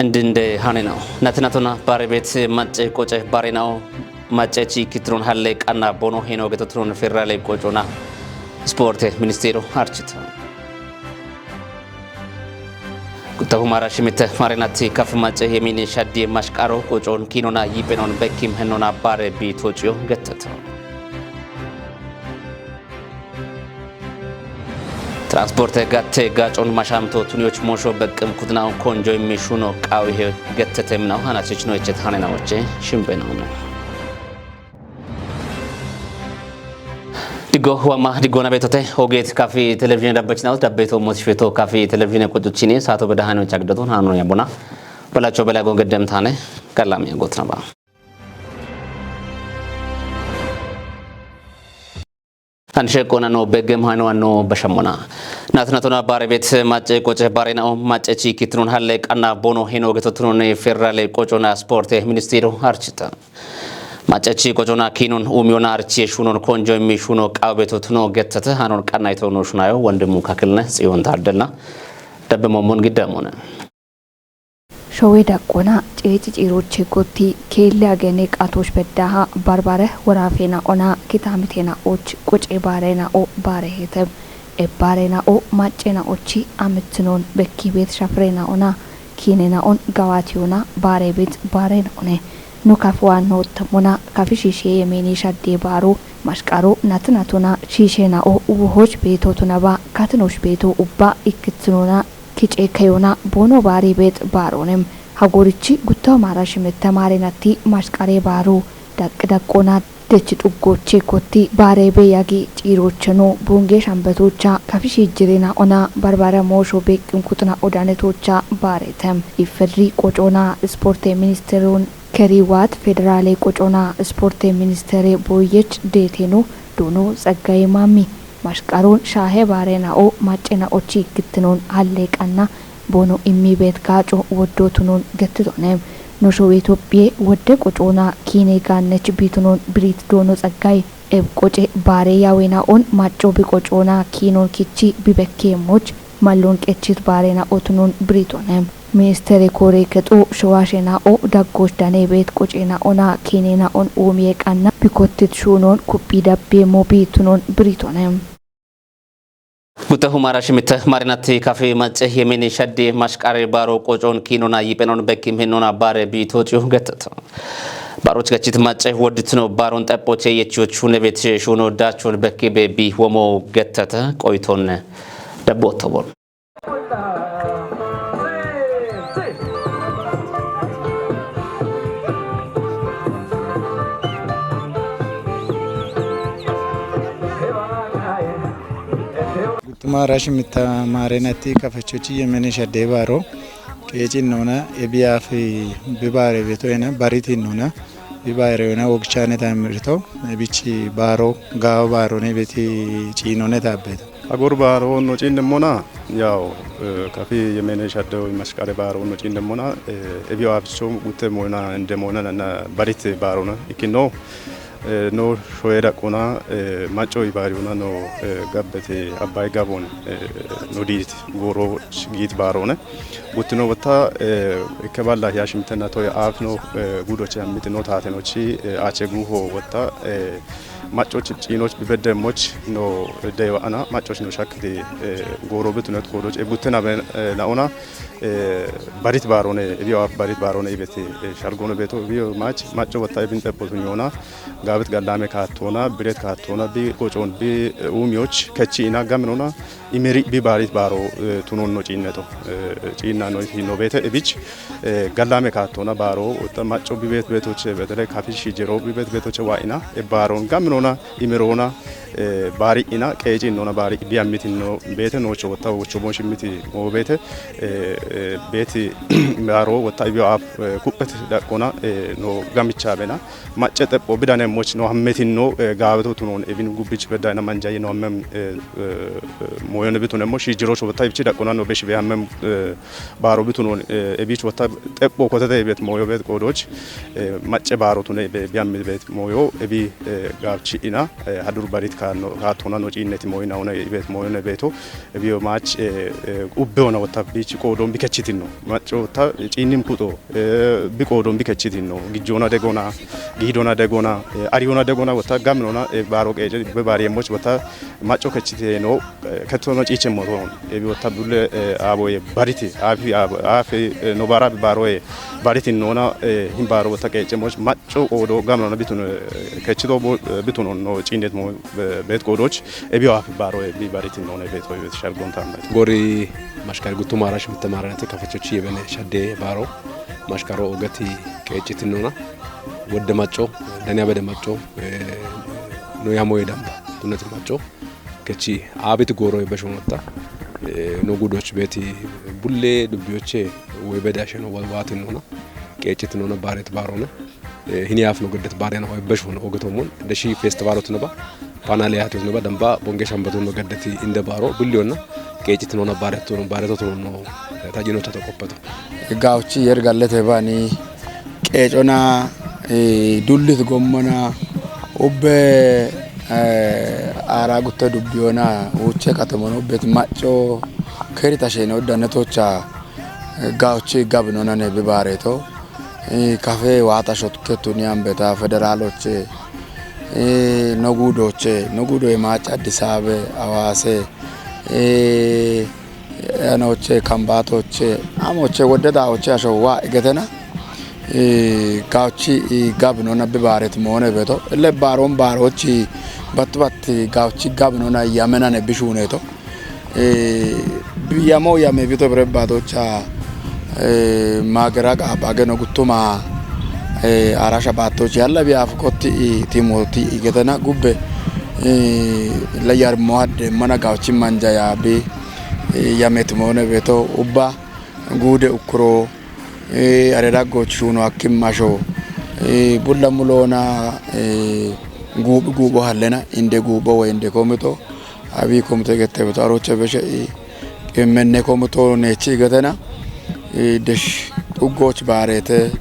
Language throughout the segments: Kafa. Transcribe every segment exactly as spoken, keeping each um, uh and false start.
Indinde hanenao. Natinatona bare bet mace qoce barenao. Mace ci kitron halle qanna bono heno getoton federale qocona. Sporte ministero archita. Gutahu mara shimite marenati kaf mace yemine shaddi mashqaro qocon kinona yipenon bekkim henona bare bi tociyo getata. Transporte gatte gacon mashamto tuniyoch mosho bekkim kudnaon konjo imishuno qawihe gettetem nao hanasichno echet hanena oche shimbe nao. Digo wama digona betote oget kafi television dabbechnaus dabbeto mosfeto kafi television qocuchine sato bedahano chagdaton hano yabona. Balacho belagon geddem tane. Kalami gotnaba. Anshe qonano begem hano anno bashamona. Natnatona bare bet mace qoce barenao mace ci kitron halle qanna bono heno getoton federale qocona sporte ministero archita. Mace ci qocona kinon umiona archi shunon konjo mi shuno qawbeto tuno getata hanon qanna ito no shunayo wandemu kakilne Tsiyon Taddelna. Dabbe momon giddamone. Showe daqqona ceeci ciiroche gotti keelle agene qatosh beddaha barbare worafena ona kitamitena och qoce barena o bare hetem. E barena o macena ochi amitnon bekki bet shafrena ona kinena on gawati ona bare bet barena one. No kafwa no tamona kafi shishe yemeni shadde baro mashqaro natnatona shishe na o uhoch beto tunaba katnosh beto ubba ikkitnona kice kayona bono bari bet baronem. Hagorichi gutto mara shimit tamare natti mashqare baro daq daqona dech xuggoche kotti bare be yagi ciirocheno bonge shambetocha kafi shijirena ona barbara mosho beqqin kutna odanetocha baretem. Ifedri qocona sporte ministeron keriwat federale qocona sporte ministere boyech deteno dono Tsaggaye Mami. Mashqaron shahe bare na'o mace na'ochi ikkittinon halle qanna bono immi bet gaco woddo tunon gettitone. No showe Itophiye wodde qocona kine gannech bitunon birit dono Tsaggaye. Eb qoce bare yawe na'on maco bi qocona kinon kichi bi bekke moch mallon qechit bare na'o tunon biritone. Ministere kore kexo showashe na'o daggosh dane bet qoce na'ona kine na'on umiye qanna bikottit shunon kuphi dabbe mobi tunon biritone. Gutahu mara shimit marinati kafi mace yemeni shaddi mashqare baro qocon kinona yipenon bekkim henona bare bi tociyo getata. Baroch gachit mace wodditno baron xeppoche yechoch shune bet shuno dachon bekki be bi womo getata qoyton dabbo tobon. Gutuma rashi mita marenati kafechochi yemene shadde baro qeeci nona ebiyafi bibare beto ena bariti nona bibare ena wogchane tamirto ebichi baro gawo baro ne beti ciinone tabbeta. Agor baaro no ciinnemmona, yaw, eh, kafi yemene shaddewo mashqare baaro no ciinnemmona, eh, ebiyo aficho gutte moyna inde moyna na, na barite baarona ikkino, eh, no shoye daqqona, eh, macco ibaariyona no, eh, gabbete Abbay gabon, eh, no diit gooro giit baarone. Guttino wotta, eh, ikke balla yashimtenna toye aafino, eh, gudoche ammitino taatenochi, eh, ache guho wotta, eh, maccoch ciinoch bibedde moch no dewa ana maccoch no shakde, eh, goro bitunet kodoch e gutte na ben, eh, na ona, eh, barit barone, ebiyo barit barone ibete, eh, shargono beto ebiyo mach, macco wotta ebin teppo tunyona, gabit gallame kattona, biret kattona, bi qocon, bi, eh, umioch, kechi ina gaminona, imeri bi barit baro, eh, tunon no ciinneto, eh, ciinna no hino bete ebich, eh, gallame kattona baro, wotta macco bi bet betoche, betele kafishi jero bi bet betoche wa ina, e baron gaminona, imerona, eh, bari ina, qeeci nona bari, bi ammitin no, bete no cho, wotta, wocho bon shimmiti, mo bete, eh, eh, beti baro, wotta, ibio ap, eh, kuppet daqqona, eh, no gamicha bena, macce xepho bidane moch no hammetin no, eh, gaweto tunon, ebin gubbich bedayna manjayi no hammem, eh, eh, eh, moyone bitune mo, shi jiro cho, wotta, ibichi daqqona no beshi be hammem, eh, baaro bitunon, eh, ebich wotta xepho kotete bet moyo bet qodoch, eh, macce baaro tune be, bi ammi bet moyo, ebi, eh, gabch Ina, eh, hadur barit kaatona no ciinnet moyina ona ibet moyina beto. Biyo mach, eh, eh, ubbe ona wota bich qoodon bikechitino. Macho ta ciinnim kuto, eh, bi qoodon bikechitino. Gijona degona, gidona degona, eh, ariona degona wota gamnona, eh, baro qeje be bari emoch wota macho kechitino, eh, ketono ciiche moron. Ebi wota bulle, eh, aboye bariti, afi, abo, afi, eh, no bara bi baroye bariti nona, eh, him baro wota qeje moch macho qoodo gamnona bitun, eh, kechido bo, eh, bitun no ciinnet mo, eh, bet qoodoch, ebi afi baroye bi bariti nona bet, bet shargon tammet. Gori mashkar gutu mara shimte mara te kafachochi ebene shadde baro mashkaro ogati qeje tinona. Wodde macho, danya bede macho, eh, no yamo yedamba, tunati macho. Kechi abit goro ebe shonota. Eh, no gudoch beti bulle dubbiyoche we beda sheno wa-, watin nona. Qeje tinona baret barona. Eh, hini afno gedet barena we beshon ogetomon. Deshi festival otnaba. Panale hatnaba damba bonge shambatu no gedeti inde baro bulliyona. Qeje tinona baret no, baret no, eh, tajino tato koppato. Gawchi yer gallete bani qeecona, eh, dullit gommona, ubbe, eh, aara gutta dubbiyona, uuche katamon ubbet macco kerita shene uddanetocha, eh, gawchi gabinona ne bibaareto, eh, kafe waata shotketu ni ambeta federaloche, eh, nogudoche, nogudo e mac Addis Abe, Awase, eh, Yanoche, Kambatoche, amoche, wodde dawoche asho wa igetena. Eh, gawchi, eh, gabinona bibaret mone beto. Le baron barochi bat bat gawchi gabinona yamenane bishuneto. Eh, yamo yame bito brebatocha, eh, magera gabageno gutuma, eh, arasha batochi alla biaf kotti, eh, timoti igetena gubbe. Eh, la yarmo hadde mana gawchi manja ya bi. Eh, yamet mone beto ubba guude ukkuro, eh, are daggo chuno akkim masho, eh, bulla mulona, eh, guubi guubo hallena, inde guubo wa inde komito, abi komite gette beto aroche beshe, eh, qimmenne komito nechi getena, eh, desh uggoch baarete,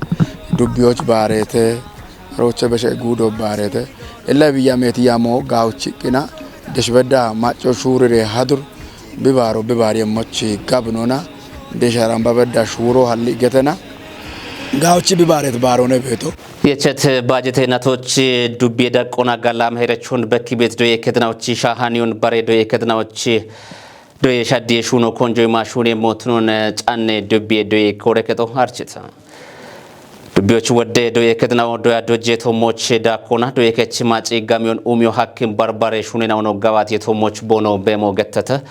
dubbiyoch baarete, aroche beshe guudo baarete. Illa biya meti yamo gawchi qina, desh bedda macco shurire hadur, bibaro bibari mochi gabnona, desharan babedda shuro halli getena. Gawchi bibaret barone beto. Yechet bajete natochi dubbi daqqona galam herechun bekki bet doye kednaochi shahaniun bare doye kednaochi doye shaddi shuno konjoy mashune motnun canne dubbi doye kore keto harchita. Dubbiyoch wodde doye kednao doya dojje tomoch dakona doye kech maci gamion umyo hakkim barbare shunena ono gawat yetomoch bono bemo gettata.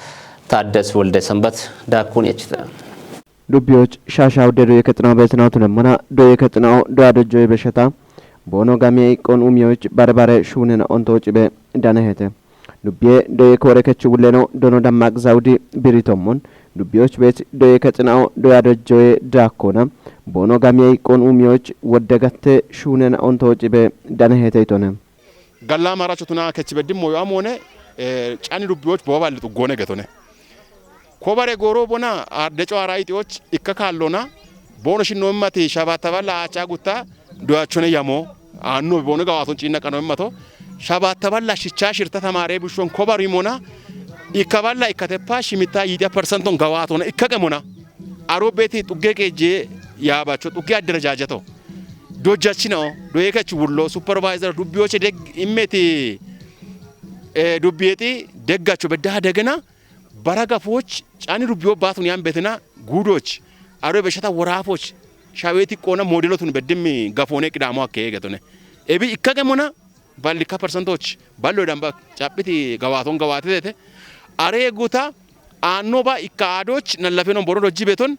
Taddes Wolde Sanbat dakun yechita. Dubbiyoch shasha wodde doye ketna betna tunemana doye ketnao doya dojjoy beshata. Bono gamiye iqqon umyoch barbare shunena onto cibe danehete. Dubbiye doye kore kech wulleno dono dammaq zawdi biritommon. Dubbiyoch bet doye ketnao doya dojjoye dakona. Bono gamiye iqqon umyoch wodde gatte shunena onto cibe danehete itone. Galla maracho tuna kech beddimmo yo amone, eh, cani dubbiyoch boballitu gone getone. Kobare goro bona, arde co ara itiyoch ikka kallona, bono shinno immati shabatta balla acha gutta, doyachone yamo, anno bono gawaton cinna qano immato, shabatta balla shicha shirta tamare bushon kobaru imona, ikka balla ikka teppa shimitta yitiya percenton gawatona, ikka qemona. Aro beti xugge qeje yabacho, xugge adderajajato. Dojjachino, doye kech wullo, supervisor, dubbiyoche deg immeti, eh, dubbiyeti deggacho bedda degena, bara gafoch, cani dubbiyo batun yan betena, gudoch, aro beshata worafoch, shaweti qona modelotun beddimmi gafone qidamo akke getone. Ebi ikka gemona, balli ka percentoch, ballo damba, cappiti gawaton gawatete, are guta, anno ba ikka adoch, nallafenon boro dojji beton,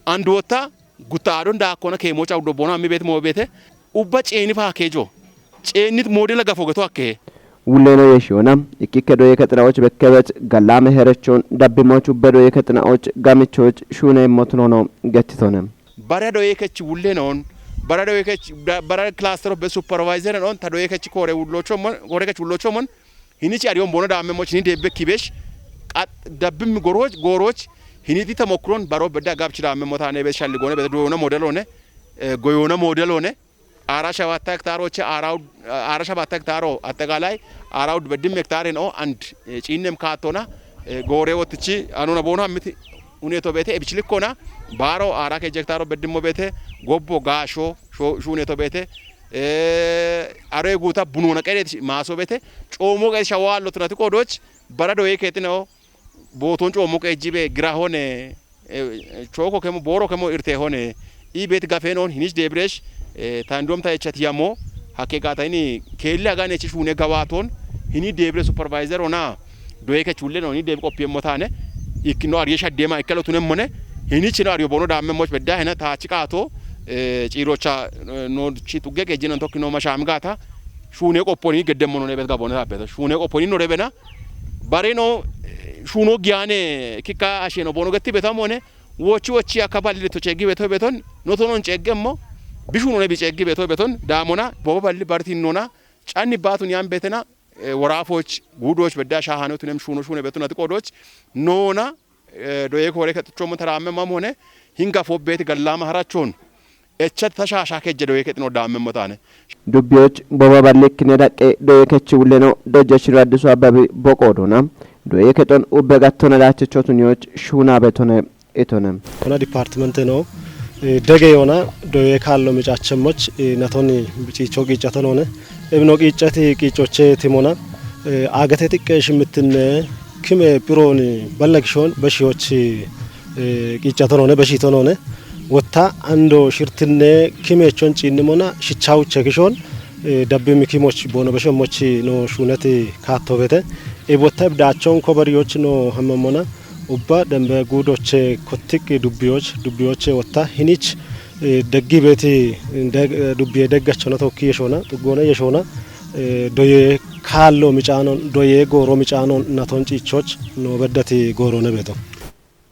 andu wotta, gutta adon dakkona kemocha uddo bona ammi bet mo bete, ubba ceni fa kejo, cenit modela gafo geto akke. Wulleno yeshiona, ikkikke doye ketnaoch bekkebet, gallame herechon, dabbimoch ubbe doye ketnaoch, gamichoch, shune motnono, gettitone. Bara doye kech wullenon, bara doye kech, da-, bara cluster of supervisor non, ta doye kech kore wullochomon, kore kech wullochomon, hinichi ariyon bono damme moch ni debbe kibesh, qat dabbim goroch, goroch, hiniti tamokron, baro bedda gabchi damme motane be shalli gone, be doyona modelone, eh, goyona modelone, አራ ሸባታ ሄክታሮች አራው አራ ሸባታ ሄክታሮ አጠቃላይ አራው በድም ሄክታር ነው። አንድ እ፣ ጪንም ካቶና እ፣ ጎሬ ወትቺ አኖና ቦኖ አምት ሁኔቶ ቤቴ እብችልኮና ባሮ አራ ከጀክታሮ በድሞ ቤቴ ጎቦ ጋሾ ሹኔቶ ቤቴ አሬ ጉታ ቡኖና ቀሬት ማሶ ቤቴ ጮሞ ቀይ ሸዋሎ ትናት ቆዶች በረዶ የከት ነው። ቦቶን ጮሞ ቀይ ጂቤ ግራ ሆነ ቾኮ ከሞ ቦሮ ከሞ እርቴ ሆነ ኢ ቤት ጋፌኖን ሂኒች ደብሬሽ ታንዶም ታይቻት ያሞ ሀኬ ጋታይኒ ኬላ ጋኔ ቺ ሹኔ ገባቶን ሂኒ ደብሬ ሱፐርቫይዘር ሆና ዶዬ ከቹሌ ነው። ሂኒ ደብ ቆፒ ሞታነ ኢክኖ አርየሽ አዴማ ኢከሎ ቱነም ሆነ ሂኒች ነው አርዮ ቦኖ ዳመ ሞች በዳ ሄነ ታች ቃቶ እ፣ ጪሮቻ እ፣ ኖ ቺ ጡጌ ቄጂ ነው ቶኪ ነው መሻም ጋታ ሹኔ ቆፖኒ ገደም ሆኖ ነበ ጋቦነ ታበተ ሹኔ ቆፖኒ ነው ረበና ባሬ ነው ሹኖ ጊያኔ ኪካ አሼ ነው ቦኖ ገቲ ቤታም ሆነ ወቺ ወቺ አካባል ልቶ ጨጊ ቤቶ ቤቶን ኖቶኖን ጨገሞ ቢሹ ነው ነቢ ጨጊ ቤቶ ቤቶን ዳሞና ቦቦ ባል ባርቲ ኖና ጫኒ ባቱን ያን ቤተና እ፣ ወራፎች ጉዶች በዳ ሻሃኖ ቱነም ሹኖ ሹኔ ቤቶና ጥቆዶች ኖና እ፣ ዶዬ ኮሬ ከጥቾ ሞተራመማም ሆነ ሂንጋ ፎቤት ገላማ ሀራቾን ኤቸት ተሻሻ ከጀ ዶዬ ከጥኖ ዳመ ሞታነ Dubbiyoch boba ballikine daqqe doye kechi wulleno dojja shiru addisu abbabi boqoodona doye kexon ubbe gattona daachichotuniyoch shuuna betone itone. Hona dipartimente no. Eh, dege yona doye kaallo micachemoch eh, natoni ciicho qiiccato noone. Ebino qiiccati qiiccoche timona eh, agate xiqqe shimmittinne kime pironi balla gishon beshiyoch eh, qiiccato noone beshito noone. Wotta ando shirtinne kimechon ciinnimona shichawuche gishon eh, dabbi mikimoch bono beshemoch no shuunati kaattobete. Eb wotta ibdaachon kobariyoch no hammamona. Ubba dembe guudoche kottiqqi dubbiyoch dubbiyoche wotta hinich eh, deggi beeti deg- dubbiye deggachona tokki yeshona xuggoona yeshona eh, doye kaallo micaanon doye gooro micaanon naton ciichoch no beddati goorone beeto.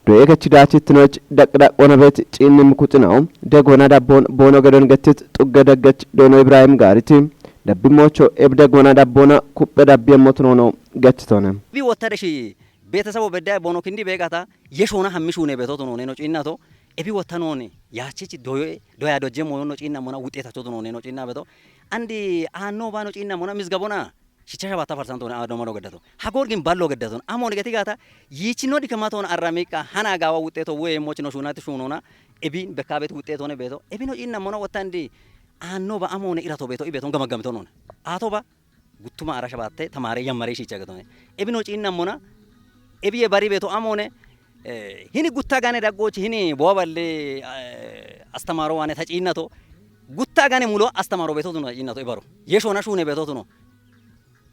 Doye kechi daachittinoch daqdaq wona bet ciinnim kuxinaw deg wona dabbon boono gedon gettit xugge deggech doono Ibrahim gaariti dabbi moocho eb deg wona dabbona kuppe dabbi emmotunono gettitone. Bi wottadeshi beetesebo beddaye boono kindi beeqata yeshoona hammi shuune beetotuno neno ciinnato ebi wottanooni yaachichi doye doya dojje moyonno ciinnamona wuxxeetachotuno neno ciinna beto andi aanno baano ciinnamona mizgabona shicha shabatta parsantoone aado maro geddaton hagor gin ballo geddaton amoon geti gaata yiichino dikamaton arramiqqa hana gaawa wuxxeeto woye mochino shuunati shuunona ebin bekkaabet wuxxeetone beeto ebino ciinnamona wottandi aanno ba amoone irato beeto ibeton gamaggamitonoone aato ba guttuma ara shabatte tamaare yammare shiicha getone ebino ciinnamona ebiye bari beeto amoone eh, hini gutta gane daggochi hini bowa balle eh, astamaro wane ta ciinnato gutta gane mulo astamaro beeto tuna ciinnato ibaro yeshona shuune beeto tuno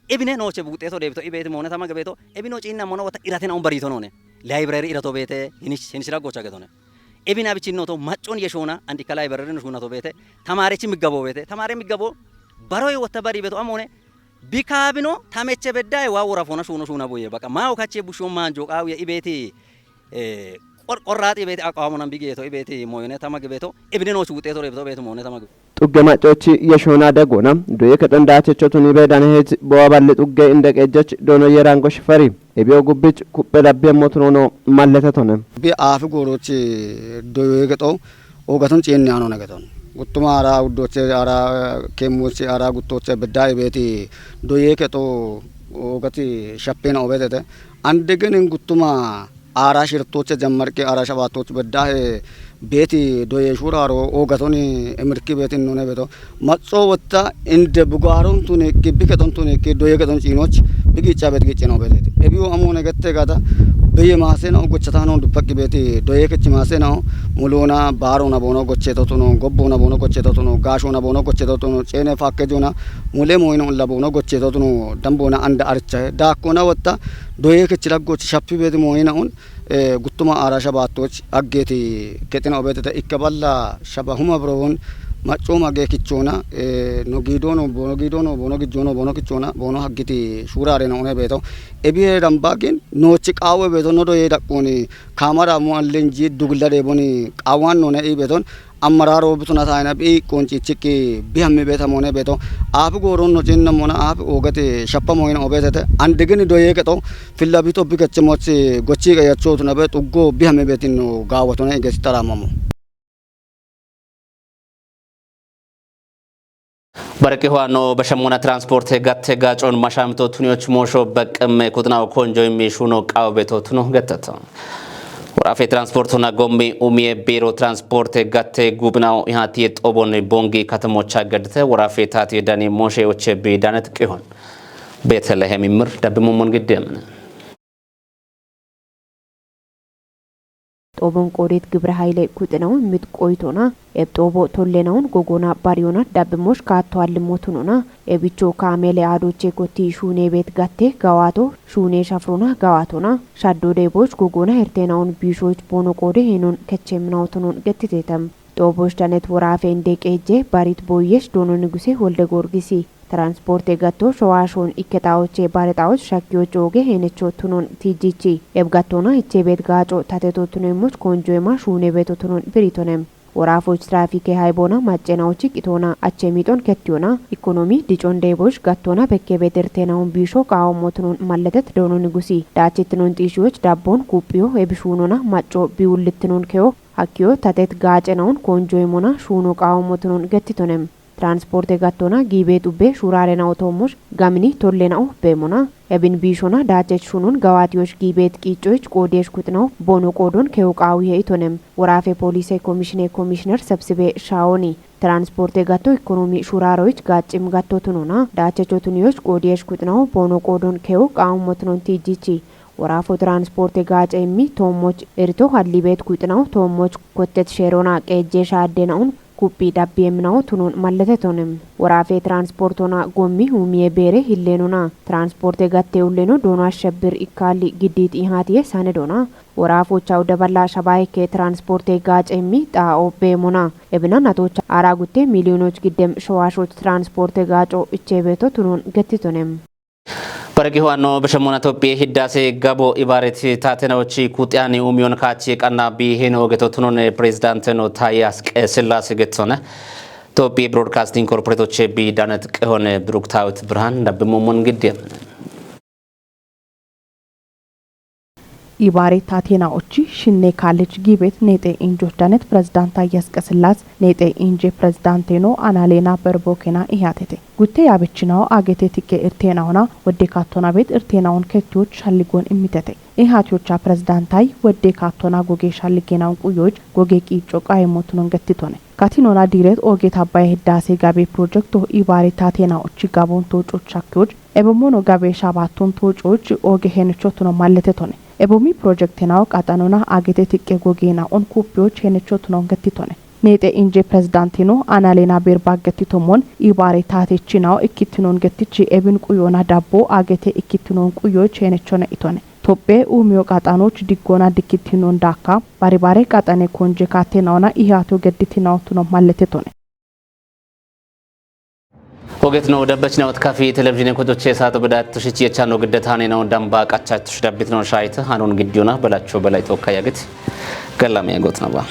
ebine nooche buuxxeeto deebito ibeeti moone tama gebeeto ebino ciinna mono wota iratena un bariito noone library irato beete hinish hinish raggocha getone ebina bichinnoto maccon yeshoona andika library no shuunato beete tamaarechi miggabo beete tamaare miggabo baroy wota bari beeto amoone bikaabino tameche beddaye waa worafona shuuno shuuna boye baqa maawo kache busho maanjo qaawiya ibeeti eh, qor- qorraaxi beeti aqaamonan bigeeto ibeeti moyone tama gebeeto ebine noochi wuxxeeto reebito beeto moone tama gebeeto Xugge maccochi yeshoona degona doye kexon daachichotuni beedane heet bowa balli xugge inde qeejjech doono yerango shifari ebiyo gubbich kuppe dabbi emmotunono malletetone. Bi aafi goorochi doyoye kexo oogaton ciinni aanona geton guttuma ara uddoche ara keemmochi ara guttoche bedda ibeeti doye kexo oogati shappina obetete ande genin guttuma aara shirtoche jammarki aara shabaatoch beddahe beeti doye shuraro oogatoni emirki beeti nune beto maxo wotta inde bugaaron tuniki biketon tuniki doye geton ciinoch bigicha bet gicino beeti ebiyo amone gette gata beye maasena gochata non dupaki beeti doye kech maasena mulona baarona bono gocheto tuno gobbona bono gocheto tuno gaashona bono gocheto tuno ceene pakkejona mule moyno olla bono gocheto tuno dambona anda archahe daakona wotta doye kech laggoch shappi beeti moyna un eh, guttuma aara shabaatoch aggeeti kexina obetete ikke balla shaba huma birowon maccoma geekichona eh, no giidono bono giidono bono gijjono bono kichona bono haggiti shuurarena une beeto ebiye dambagin noochi qaawe beeto no doye daqquni kaamara mo allenji dugilla deeboni qaawannone i beeton ammararo bituna sayina bi qoncichikki bi hammi beeta moone beeto aafi gooronno cinnamona aafi oogate shappa moyina obetete andegeni doye kexo fillabito bikechimochi gochi qeyachotunabe xuggo bi hammi beetinno gaawatone igesittaramamo Baraqi ho'aanno bashammuna transporte gatte gaacoon mashaamito tuniyoch moosho baqqamme kuxinaw konjo immi shuuno qaawo beeto tuno gattatto. Woraafe transportuna gommi umiye biiro transporte gatte gubinaw ihatiye xobon bongi katamocha gadite woraafe taati dani mooshe oche bi danet qihon. Betelehem imir dabbi mummon giddemne. Xobon qodet gibra hayle kuxinaw mit qoytona, eb xobo tollenawn gogona bariyona dabbi mosh kaatto alli motunona, ebicho kaamele aadoche kotti shuune beet gatte gawato, shuune shafrona gawatona, shaddo deboch gogona hertenawn biishoch bono qode henon kechemnaw tunon gettitetem. Xoboch danet woraafe inde qeejje barit boyesh doono niguse wolde gorgisi. Transporte gatto showaashon ikkexawoche barexawoch shakkiyoch ooge henecho tunon tijjichi. Eb gattona iche beet gaaco tateto tunemmoch konjo ema shuune beeto tunon biritonem. Woraafoch traafike haybona maccenawochi qitona achche miixon kettiyona. Ikonomi dicon deebosh gattona bekke beet ertenawun biisho qaawommo tunon malletet doono nigusi. Daachetinon xiishiyoch dabbon kuphiyo ebishuunona macco biwullittinon keyo hakkiyo tatet gaacenawun konjo emona shuuno qaawommo tunon gettitonem. Transporte gattona giibe xubbe shuuraarena'o toommosh gamini tollena'o beemona. Ebin biishona daachech shunun gawaatiyosh giibeet qiiccoyich qoodeyesh kuxinaw boono qoodon kewo qaawihe itonem. Woraafe poolise komishine komishiner sebsibe shaawoni. Transporte gatto ikonomi shuuraaroyich gaaccim gatto tunona. Daachecho tuniyosh qoodeyesh kuxinaw boono qoodon kewo qaawummo tunon tiijjichi. Woraafo transporte gaace immi toommoch erito hallibeet kuxinaw toommoch kottet sheerona qeejje shaaddena'un kuphi dabbi emnaw tunon malletetonem. Woraafe transportona gommi umiye beere hilleenona. Transporte gatte ulleno doono ashshabbir ikkaali giddit ihaatiye sanedona. Woraafochaw daballa shabaayeke transporte gaace immi xaa'o beemona. Ebina natocha aara gutte miiliyonoch giddem showaashoch transporte gaaco iche beeto tunon gettitonem. Baraqi ho'aanno bashammuna Tophiye hiddaase gabo ibaareti taatenawochi kuxiyani umiyon kaachi qanna biiheno ogeto tunone pirezidaanteno Taayye Asqe Sillaase gettone. Tophiye Broadcasting Corporate oche bi danet qehone Biruktaawit Birhaan dabbi mummon giddemne. Ibaare taatenawochi shinne kaallich giibeet neexe injoch danet pirezidaanta Taayye Asqe Sillaas neexe inje pirezidaanteno Analena Berbokena ihaatete. Gutte yaabechinaw agete tikke irteenawona wodde kaattona beet irteenawon kettiyoch shalligon immitete. Ihaatiyocha pirezidaantay wodde kaattona goge shalligenawon quyoch goge qiicco qaayemmo tunon gettitone. Katinona diiret ooge Tabbaye hiddaase gabe pirojekto ibaare taatenawochi gabon toococh shakkiyoch ebemmono gabe shabaatton toococh ooge henecho tuno malletetone. Ebomi pirojektenaw qaxanona agete tiqqe gogena'on kuppiyoch henecho tunon gettitone. Neexe inje pirezidaanteno Analena Berbok gettitommon ibaare taatechinaw ikkittinon gettichi ebin quyona dabbo agete ikkittinon quyoch henechone itone. Tophiye umiyo qaxanoch diggona dikkittinon daakka baribare qaxane konje kaattenawona ihaatiyo gedditinaw tuno malletetone. Ogeetino dabbechinawot kafi televizhiine kocoche saato bidaat tushich yechano giddetane no damba qacha tush dabbitino shaayit hanon giddiyona balacho balay tokka yagit gallame gootnaba.